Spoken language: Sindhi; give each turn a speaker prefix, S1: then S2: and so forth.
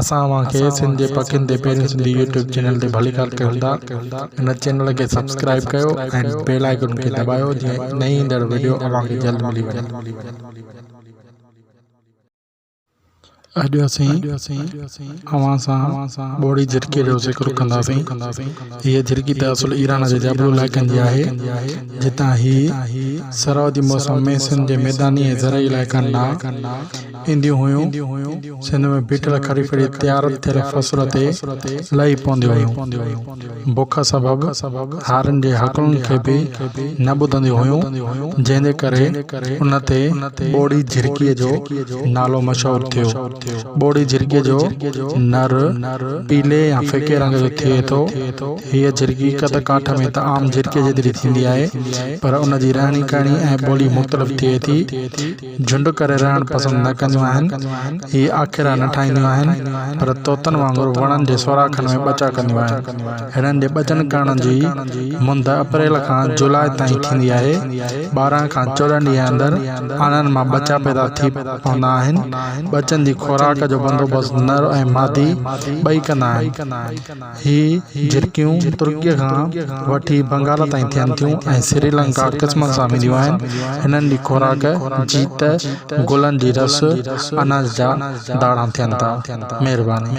S1: اسان اوهان کي سنڌ جي پکين تي پهريون سنڌي يوٽيوب چينل تي ڀليڪار ڪيون ٿا. هن چينل کي سبسڪرائيب ڪيو ۽ بيل آئيڪن کي دٻايو جيئن نئين ايندڙ وڊيو اوهان کي جلد ملي وڃي. اڄ اسين اوهان سان ٻوڙي جهرڪيء جو ذڪر ڪنداسين. هيء جهرڪي ته اصل ايران جي جابلو علائقن جي آهي، جتان هي سرء جي موسم ۾ سنڌ جي ميداني ۽ زرعي علائقن ڏانهن اينديون هيون. سنڌ ۾ بيٺل خريف جي تيار ٿيل فصل تي لهي پونديون هيون. بک سبب هارين جي هڪلن کي به نه ٻڌنديون هيون، جنهن جي ڪري ان تي ٻوڙي جهرڪيء جو نالو مشهور ٿيو. ٻوڙي جهرڪيء جو نر پيلي يا ڦڪي رنگ جو ٿئي ٿو. هيء جهرڪي قد ڪاٺ ۾ ته عام جهرڪيء جيتري ٿيندي آهي، پر ان جي رهڻي ڪهڻي ۽ ٻولي مختلف ٿئي ٿي. جهنڊ ڪري رهڻ پسند نه ڪنديون آهن. هي آکيرا نه ٺاهينديون آهن، پر طوطن وانگر وڻن جي سوراخن ۾ ٻچا ڪنديون آهن. هنن جي ٻچن ڪرڻ جي مند اپريل کان جولاء تائين ٿيندي آهي. 12 کان 14 ڏينهن اندر آنن مان ٻچا پيدا ٿي پوندا آهن. ٻچن جي خوراڪ جو بندوبست نر ۽ مادي ٻئي ڪندا آهن. هي جهرڪيون ترڪيء کان وٺي بنگال تائين ٿين ٿيون ۽ سري لنڪا قسمن سان وينديون آهن. هنن جي خوراڪ جيت، گلن جي رس، اناج جا داڻا ٿين ٿا. مهرباني.